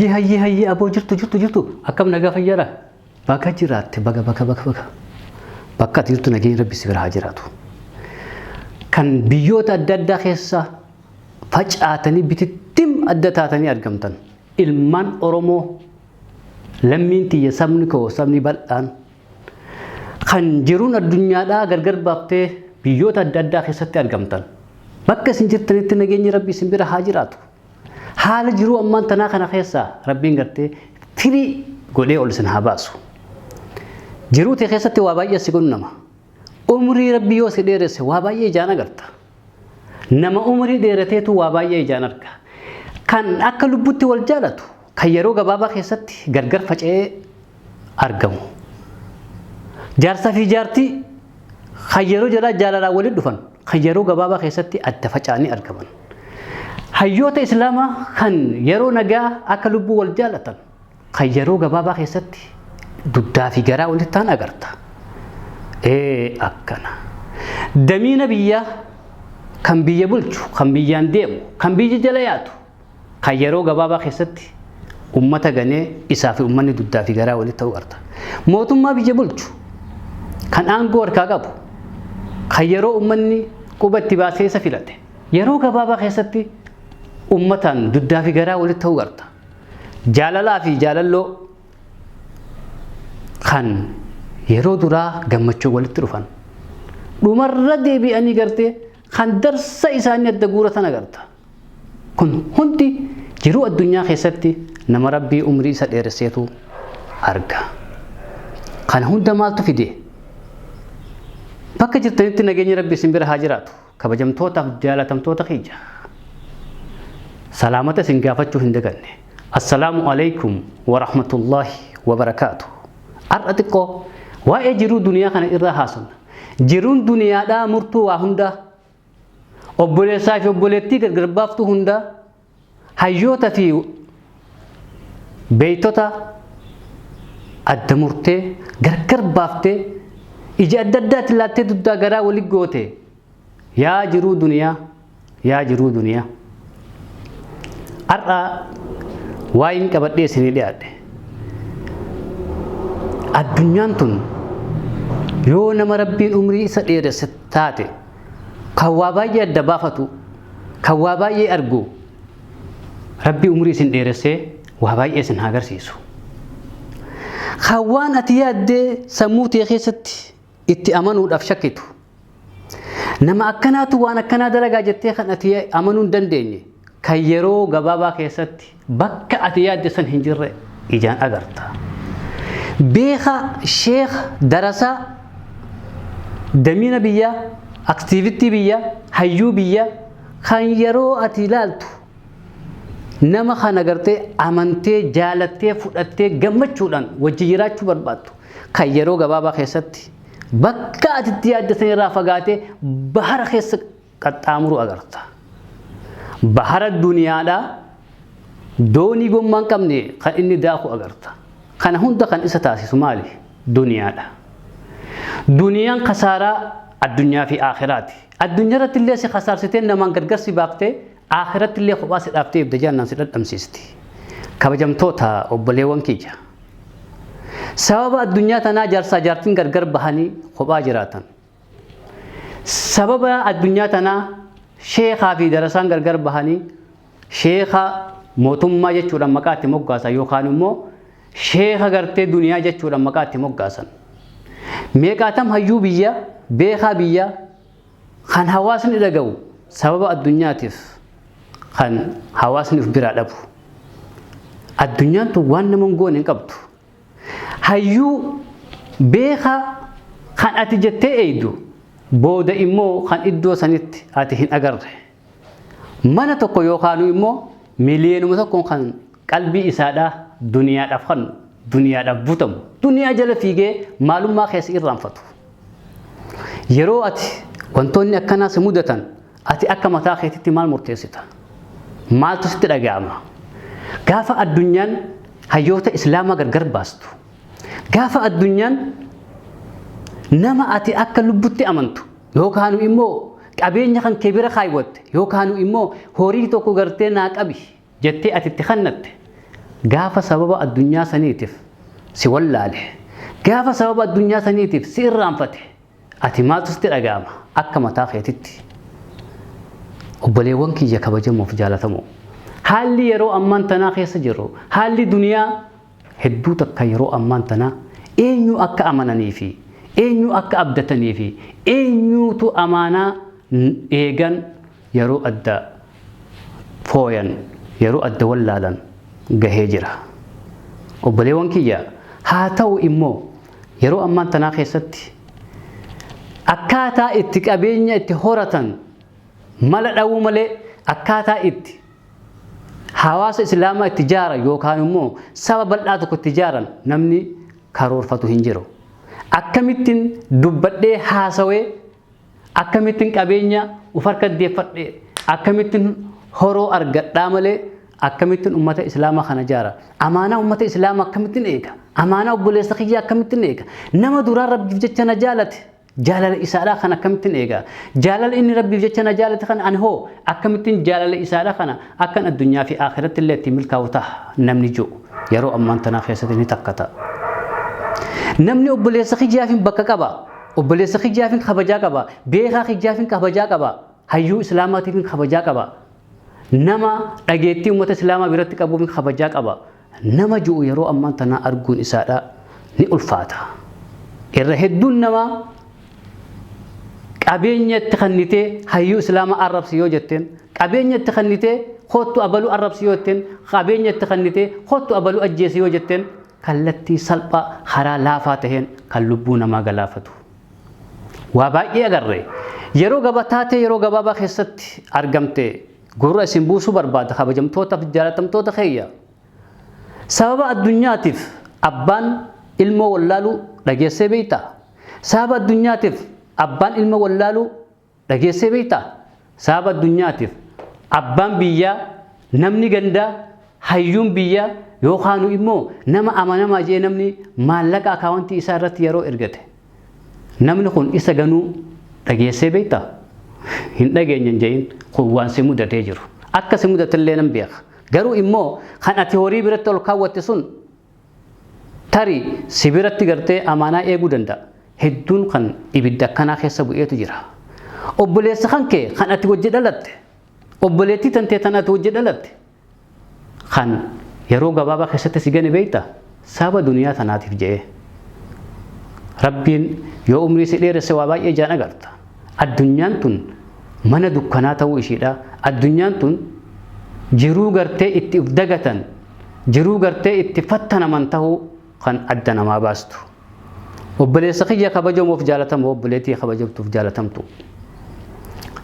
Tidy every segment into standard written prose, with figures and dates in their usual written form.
Hayyee hayyee hayyee aboo jirtu jirtu jirtu akkam nagaa fayyaadha. Baga jiraatte baga baga baga baga. Bakka ati jirtu nageenyi rabbi si bira haa jiraatu. Kan biyyoota adda addaa keessa facaatanii bitittim adda taatanii argamtan ilmaan Oromoo lammiin tiyya sabni koo sabni bal'aan kan jiruun addunyaadhaa gargar baaftee biyyoota adda addaa keessatti argamtan bakka isin jirtanitti nageenyi rabbi isin bira haa jiraatu. Haala jiruu ammaan tanaa kana keessaa rabbiin gartee firii godhee ol isin haa baasu. Jiruu tee keessatti waa baay'ee si qunnama. Umrii rabbi yoo si dheeresse waa baay'ee ijaan agarta. Nama umrii dheerateetu waa baay'ee ijaan arga. Kan akka lubbutti wal jaalatu kan yeroo gabaabaa keessatti gargar faca'ee argamu. Jaarsaa fi jaartii kan yeroo jalaa jaalalaan walitti dhufan kan yeroo gabaabaa keessatti adda faca'anii argaman. Hayyoota Islaamaa kan yeroo nagaa akka lubbuu wal jaalatan kan yeroo gabaabaa keessatti dugdaa fi garaa walitti ta'an agarta. Ee akkana. Damiina biyyaa kan biyya bulchu, kan biyyaan deemu, kan biyya jala yaatu, kan yeroo gabaabaa keessatti ummata ganee isaa fi ummanni dugdaa fi garaa walitti ta'uu arta. Mootummaa biyya bulchu kan aangoo harkaa qabu, kan yeroo ummanni quba itti baasee isa filate, yeroo gabaabaa keessatti ummataan dugdaa fi garaa walitti ta'uu arta. Jaalalaa fi jaalalloo kan yeroo duraa gammachuu walitti dhufan dhumarra deebi'anii gartee kan darsa isaanii adda guuratan agarta. Kun hundi jiruu addunyaa keessatti nama rabbii umrii isa dheeresseetu arga. Kana hunda maaltu fide? Bakka jirtanitti nageenyi rabbi isin bira haa jiraatu. Kabajamtootaaf jaalatamtoota kiyya. Salaamata isin gaafachuu hin daganne. Assalaamu alaikum wa rahmatullahi wa barakaatu. Har'a xiqqoo waa'ee jiruu duniyaa kana irraa haasofna. Jiruun duniyaadhaa murtuu waa hundaa. Obboleessaa fi obboleettii gargar baaftuu hundaa. Hayyoota fi beektota adda murtee gargar baaftee ija adda addaatti laattee dugdaa garaa wali goote yaa jiruu duniyaa yaa jiruu duniyaa. Har'a waa'een qabadhee isinii dhiyaadhe. Addunyaan tun yoo nama rabbiin umrii isa dheeresse taate kan waa baay'ee adda baafatu kan waa baay'ee argu rabbi umrii isin dheeressee waa baay'ee isin haa agarsiisu. Kan waan ati yaaddee sammuu tee keessatti itti amanuudhaaf shakkitu. Nama akkanaatu waan akkanaa dalagaa jettee kan ati amanuu hin dandeenye kan yeroo gabaabaa keessatti bakka ati yaadde san hin jirre ijaan agarta. Beeka, sheekha, darasaa, damiina biyyaa, aktiivittii biyyaa, hayyuu biyyaa kan yeroo ati ilaaltu nama kana gartee amantee jaalattee fudhattee gammachuudhaan wajji jiraachuu barbaaddu kan yeroo gabaabaa keessatti bakka ati itti yaadde san irraa fagaatee bahara keessa qaxxaamuru agarta. Bahara duniyaadhaa doonii gommaa hin qabne kan inni daaku agarta. Kana hunda kan isa taasisu maali? Duniyaadha. Duniyaan kasaaraa addunyaa fi aakhiraati. Addunyaa irratti illee si kasaarsitee namaan gargar si baaftee aakhiratti illee kophaa si dhaaftee ibda jahannam si dhadhamsiisti. Kabajamtoota obboleewwan kiyya. Sababa addunyaa tanaa jaarsaa jaartiin gargar bahanii kophaa jiraatan. Sababa addunyaa tanaa sheekaa fi darasaan gargar bahanii sheeka mootummaa jechuudhaan maqaa itti moggaasan yookaan immoo sheeka gartee duniyaa jechuudhaan maqaa itti moggaasan. Meeqaatam hayyuu biyya beekaa biyya kan hawaasni dhaga'u sababa addunyaatiif kan hawaasni of biraa dhabu. Addunyaan tun waan nama hin goone hin qabdu. Hayyuu beekaa kan ati jettee eeydu booda immoo kan iddoo sanitti ati hin agarre. Mana tokko yookaanuu immoo miliyeenuma tokkoon kan qalbii isaadhaa duniyaadhaaf kannu, duniyaadhaaf butamu, duniyaa jala fiigee maalummaa keessa irraanfatu. Yeroo ati wantoonni akkanaa si mudatan ati akka mataa keetitti maal murteessita? Maaltu sitti dhaga'ama? Gaafa addunyaan hayyoota Islaamaa gargar baastu, gaafa addunyaan nama ati akka lubbutti amantu yookaan immoo qabeenya kan kee bira kaaywatte yookaan immoo horii tokko gartee naa qabi jettee ati itti kannatte Gaafa sababa addunyaa saniitiif si wallaale, gaafa sababa addunyaa saniitiif si irraanfate, ati maaltu sitti dhaga'ama akka mataa keetitti? Obboleewwan kiyya kabajamoof jaalatamoo, haalli yeroo ammaan tanaa keessa jirru, haalli duniyaa hedduu takka yeroo ammaan tanaa eenyu akka amananii fi eenyu akka abdatanii fi eenyuutu amaanaa eegan yeroo adda fooyan, yeroo adda wallaalan gahee jira. Obboleewwan kiyya, haa ta'u immoo yeroo ammaan tanaa keessatti akkaataa itti qabeenya itti horatan mala dhawuu malee akkaataa itti hawaasa Islaamaa itti jaaran yookaan immoo saba bal'aa tokko itti jaaran namni karoorfatu hin jiru. Akkamittiin dubbadhee haasawee, akkamittiin qabeenya uf harka deeffadhee, akkamittiin horoo argadhaa malee akkamittiin ummata Islaamaa kana jaara? Amaanaa ummata Islaamaa akkamittiin eega? Amaanaa obboleessa kiyyaa akkamittiin eega? Nama duraan Rabbiif jecha na jaalate, jaalala isaadhaa kana akkamittiin eega? Jaalala inni Rabbiif jecha na jaalate kana ani hoo akkamittiin jaalala isaadhaa kana akkan addunyaa fi akhiratti illee ittiin milkaa'u ta'a namni jiru yeroo ammaan tanaa keessatti ni takkata. Namni obboleessa kiyyaafin bakka qaba. Obboleessa kiyyaafin kabajaa qaba. Beekaa kiyyaafin kabajaa qaba. Hayyuu Islaamaatiifin kabajaa qaba. Nama dhageettii uummata Islaamaa biratti qabuufin kabajaa qaba. Nama ji'u yeroo ammaan tanaa arguun isaadha ni ulfaata. Irra hedduun namaa qabeenya itti kennitee hayyuu Islaamaa arrabsi yoo jetteen, qabeenya itti kennitee kottu abaluu arrabsi yoo jetteen, qabeenya itti kennitee kottu abaluu ajjeesi yoo jetteen, kallattii salphaa karaa laafaa taheen kan lubbuu namaa galaafatu. Waa baay'ee agarre. Yeroo gabataatee yeroo gabaabaa keessatti argamte gurra isin buusuu barbaada, kabajamtoota fi jaalatamtoota keeyya. Sababa addunyaatiif abbaan ilmoo wallaaluu dhageessee beektaa? Sababa addunyaatiif abbaan ilma wallaaluu dhageessee beektaa? Sababa addunyaatiif abbaan biyyaa, namni gandaa, hayyuun biyyaa yookaan immoo nama amanamaa jee namni maallaqa akaawwantii isaa irratti yeroo ergate, namni kun isa ganuu dhageessee beektaa? Hin dhageenye hin jedhin, kun waan si mudatee jiru. Akka si mudatellee nan beeka. Garuu immoo kan ati horii biratti ol kaawwatte sun tarii si biratti gartee amaanaa eeguu danda'a. Hedduun kan ibidda akkanaa keessa bu'eetu jira. Obboleessa kan kee kan ati wajji dhalatte, obboleettii tantee tan ati wajji dhalatte, kan yeroo gabaabaa keessatti si gane beektaa? Sababa duniyaa tanaatiif jedhee. Rabbiin yoo umrii si dheeresse waa baay'ee ijaan agarta. Addunyaan tun mana dukkanaa ta'uu ishiidha. Addunyaan tun jiruu gartee itti uf dagatan, jiruu gartee itti fattanaman ta'uu kan adda namaa baastu. Obboleessa kiyya kabajamoof jaalatamu, obboleettii kabajamtuuf jaalatamtu.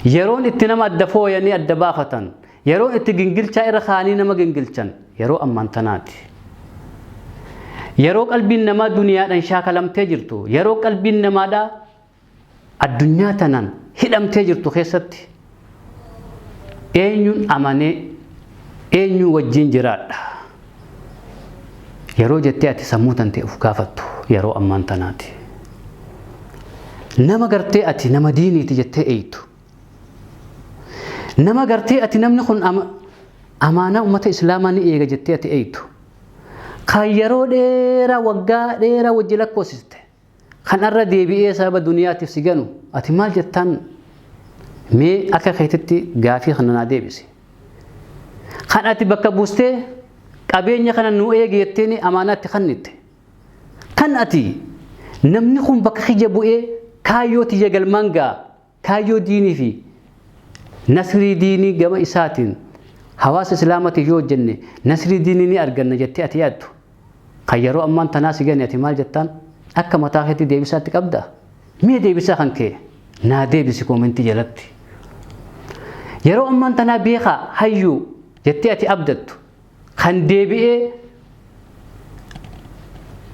Yeroon itti nama adda fooyanii adda baafatan, yeroo itti gingilchaa irra kaanii nama gingilchan yeroo ammaan tanaati. Yeroo qalbiin namaa duniyaadhaan shaakalamtee jirtu, yeroo qalbiin namaadhaa addunyaa tanaan hidhamtee jirtu keessatti eenyuun amanee eenyuun wajjin jiraadha? Yeroo jettee ati sammuu tantee of gaafattu yeroo ammaan tanaati. Nama gartee ati nama diiniiti jettee eeytu. Nama gartee ati namni kun amaanaa uummata Islaamaa ni eega jettee ati eeytu. Kan yeroo dheeraa waggaa dheeraa wajji lakkoofsiste, kan irra deebi'ee sababa duniyaatiif si ganu, ati maal jettaan? Mee akka keetitti gaafii kana naa deebisi. Kan ati bakka buustee qabeenya kana nu eegi jetteen amaanaatti kennitte. Kan ati namni kun bakka kiyya bu'ee kaayyoo tiyya galmaan ga'a, kaayyoo diinii fi nasrii diinii gama isaatiin hawaasa Islaamaatiif yoo hojjenne nasrii diinii ni arganna jettee ati yaaddu. Kan yeroo ammaan tanaa si gane ati maal jettaan? Akka mataa keetti deebisaatti qabdaa? Mee deebisaa kan kee naa deebisi koomentii jalatti. Yeroo ammaan tanaa beekaa hayyuu jettee ati abdattu kan deebi'ee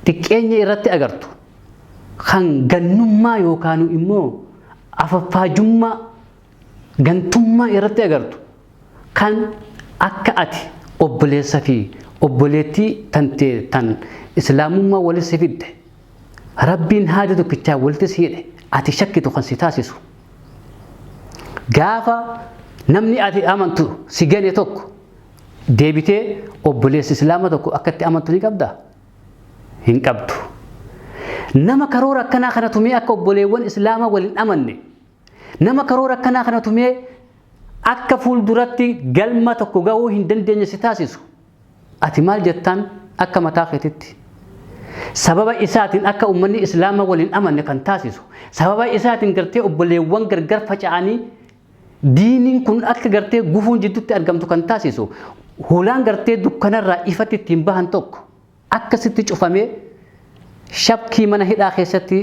xiqqeenya irratti agartu, kan gannummaa yookaan immoo afaffaajummaa gantummaa irratti agartu, kan akka ati obboleessa fi obboleettii tantee tan Islaamummaa walitti si fidde, Rabbiin haada tokkichaa walitti si hidhe, ati shakkitu kan si taasisu. Gaafa namni ati amantu si gane tokko Deebitee obboleessi Islaama tokko akka itti amantu ni qabdaa? Hin qabdu. Nama karoora akkanaa kana tumee akka obboleewwan Islaamaa waliin amanne, nama karoora akkanaa kana tumee akka fuulduratti galma tokko gahuu hin dandeenye si taasisu, ati maal jettaan akka mataa keetitti? Sababa isaatiin akka uummanni Islaamaa waliin amanne kan taasisu, sababa isaatiin gartee obboleewwan gargar faca'anii diiniin kun akka gartee gufuun jidduutti argamtu kan taasisu, hulaan gartee dukkanarraa ifatti ittiin bahan tokko akkasitti cufamee shakkii mana hidhaa keessatti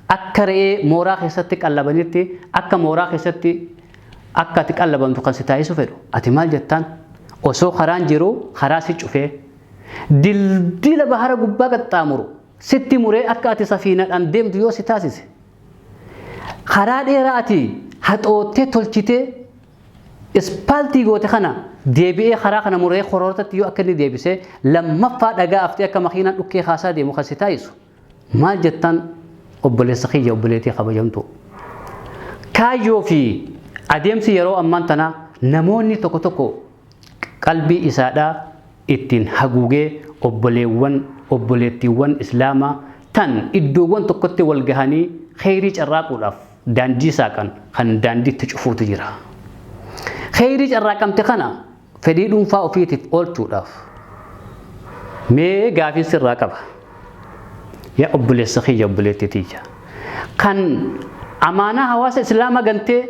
akka re'ee mooraa keessatti qallabanitti akka mooraa keessatti akka ati qallabamtu kan si taasisu fedhu. Ati maal jettaan? Osoo karaan jiru karaa si cufee dildila bahara gubbaa qaxxaamuru sitti muree akka ati safiinadhaan deemtu yoo si taasise, karaa dheeraa ati haxoottee tolchitee ispaaltii goote kana deebi'ee karaa kana muree koroortatti yoo akka inni deebisee lammaffaa dhagaa aftee akka makiinaan dhukkee kaasaa deemu kan si taasisu, maal jettaan obboleessa kiyya, obboleettii kabajamtu? Kaayyoo fi adeemsi yeroo ammaan tanaa namoonni tokko tokko qalbii isaadhaa ittiin haguugee obboleewwan obboleettiiwwan Islaamaa tan iddoowwan tokkotti wal gahanii kheyrii carraaquudhaaf daandii saaqan kan daandiitti cufuutu jira. Kheyrii carraaqamte kana fedhii dhuunfaa ofiitiif oolchuudhaaf mee gaafii sirraa qaba. Yaa obboleessa kiyya, obboleettii tiyya. Kan amaanaa hawaasa Islaamaa gantee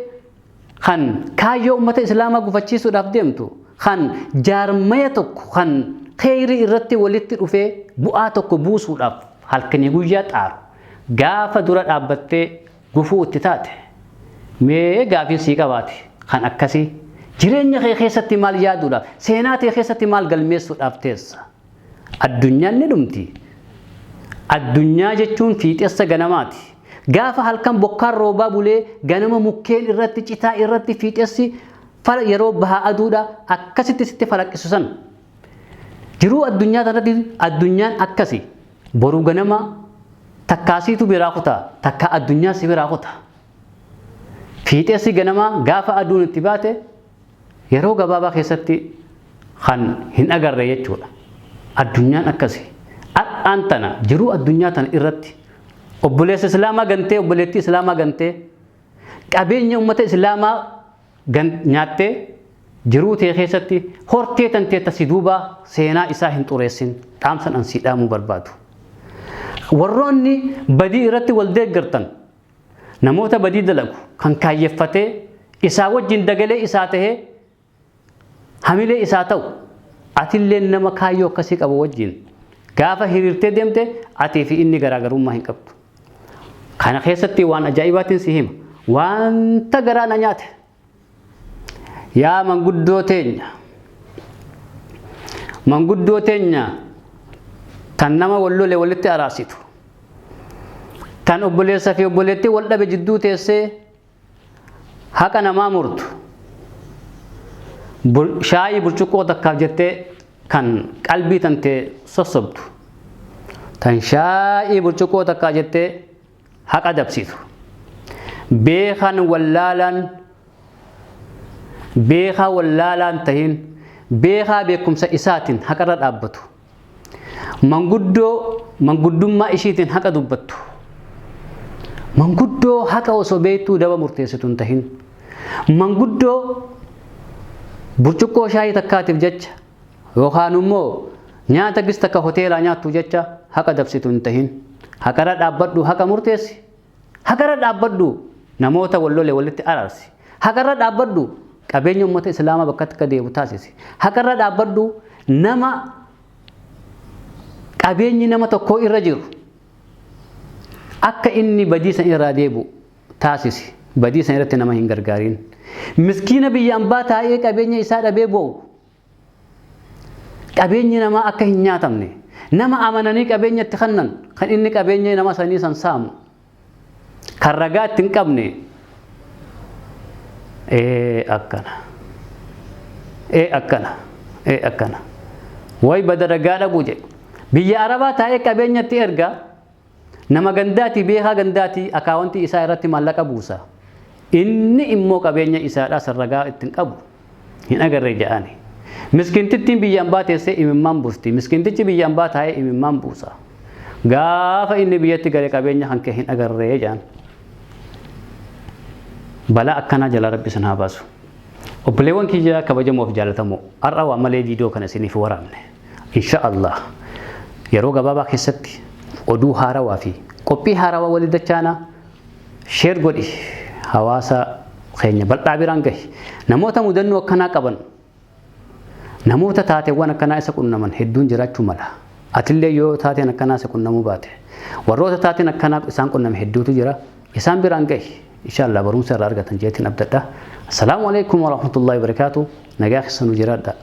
kan kaayyoo uummata Islaamaa gufachiisuudhaaf deemtu, kan jaarmaya tokko kan kheyrii irratti walitti dhufee bu'aa tokko buusuudhaaf halkanii guyyaa xaaru gaafa dura dhaabbattee gufuu itti taate, mee gaafii sii qabaate, kan akkasii jireenya kee keessatti maal yaaduudhaaf, seenaa kee keessatti maal galmeessuudhaaf teessa? Addunyaan ni dhumti. Addunyaa jechuun fiixessa ganamaati. Gaafa halkan bokkaan roobaa bulee ganama mukkeen irratti, citaa irratti fiixessi fala yeroo bahaa aduudha akkasitti sitti falaqqisu san. Jiruu addunyaa tanatti addunyaan akkasi. Boruu ganama takkaasiitu biraa kutaa, takkaa addunyaa si biraa kutaa. Fiixessi ganamaa gaafa aduun itti baate yeroo gabaabaa keessatti kan hin agarre jechuudha. Addunyaan akkasi. Har'aan tana jiruu addunyaa tana irratti obboleessa Islaamaa gantee, obboleettii Islaamaa gantee, qabeenya uummata Islaamaa nyaattee jiruu tee keessatti hortee tantee tasi duubaa seenaa isaa hin xureessin, dhaamsan an sii dhaamuu barbaadu. Warroonni badii irratti wal deeggartan, namoota badii dalagu kan kaayyeffatee isaa wajjin dagalee isaa tahee hamilee isaa ta'u, atillee nama kaayyoo akkasii qabu wajjin gaafa hiriirtee deemte atii fi inni garaagarummaa hin qabdu. Kana keessatti waan ajaa'ibaatiin si hima. Wanta garaa na nyaate. Yaa manguddoo teenya. Manguddoo teenya tan nama wal lole walitti araarsitu. Tan obboleessa fi obboleettii wal dhabe jidduu teessee haqa namaa murtu. Shaayii burcuqqoo takkaaf jettee kan qalbii tantee sossobdu. Tan shaayii burcuqqoo takkaa jettee haqa dabsitu. Beekan wallaalaan, beekaa wallaalaan tahin, beekaa beekumsa isaatiin haqarra dhaabbatu. Manguddoo manguddummaa ishiitiin haqa dubbattu. Manguddoo haqa osoo beektuu daba murteessitu hin tahin. Manguddoo burcuqqoo shaayii takkaatiif jecha yookaan immoo nyaata gis takka hoteelaa nyaattu jecha haqa dabsitu hin tahin. Haqarra dhaabbadhu, haqa murteessi. Haqarra dhaabbadhu, namoota wal lole walitti araarsi. Haqarra dhaabbadhu, qabeenya uummata Islaamaa bakkatti akka deebi'u taasisi. Haqarra dhaabbadhu, nama qabeenyi nama tokkoo irra jiru akka inni badii san irraa deebi'u taasisi. Badii san irratti nama hin gargaarin. Miskiina biyya ambaa taa'ee qabeenya isaa dhabee boo'u, qabeenyi namaa akka hin nyaatamne, nama amananii qabeenya itti kennan kan inni qabeenya nama sanii san saamu kan ragaa itti hin qabne, ee akkana, ee akkana, ee akkana, way bada ragaa dhabuu jedhe. Biyya Arabaa taa'ee qabeenya itti erga, nama gandaatii, beekaa gandaatii akaawwantii isaa irratti maallaqa buusa. Inni immoo qabeenya isaadhaa san ragaa itti hin qabu. Hin agarre jedhani. Miskiintittiin biyya ambaa teessee imimmaan buusti. Miskiintichi biyya ambaa taa'ee imimmaan buusa. Gaafa inni biyyatti gale qabeenya kan kee hin agarree jedhan. Balaa akkanaa jalaa Rabbi isin haa baasu. Obboleewwan kiyya kabajamoof jaalatamoo, har'a waa malee viidiyoo kana isiniif waraabne. Insha Allah yeroo gabaabaa keessatti oduu haarawaa fi qophii haarawaa walii dachaanaa. Share godhi, hawaasa keenya bal'aa biraan gahi. Namoota mudannoo akkanaa qaban, namoota taateewwan akkanaa isa qunnaman hedduun jiraachuu mala. Atillee yoo taateen akkanaa isa qunnamuu baate, warroota taateen akkanaa isaan qunname hedduutu jira. Isaan biraan gahi. Inshallah barumsa irraa argatan jeetiin abdadha. Assalaamu alaikum warahmatullahi wabarakatuh. Nagaa keessa nu jiraadha.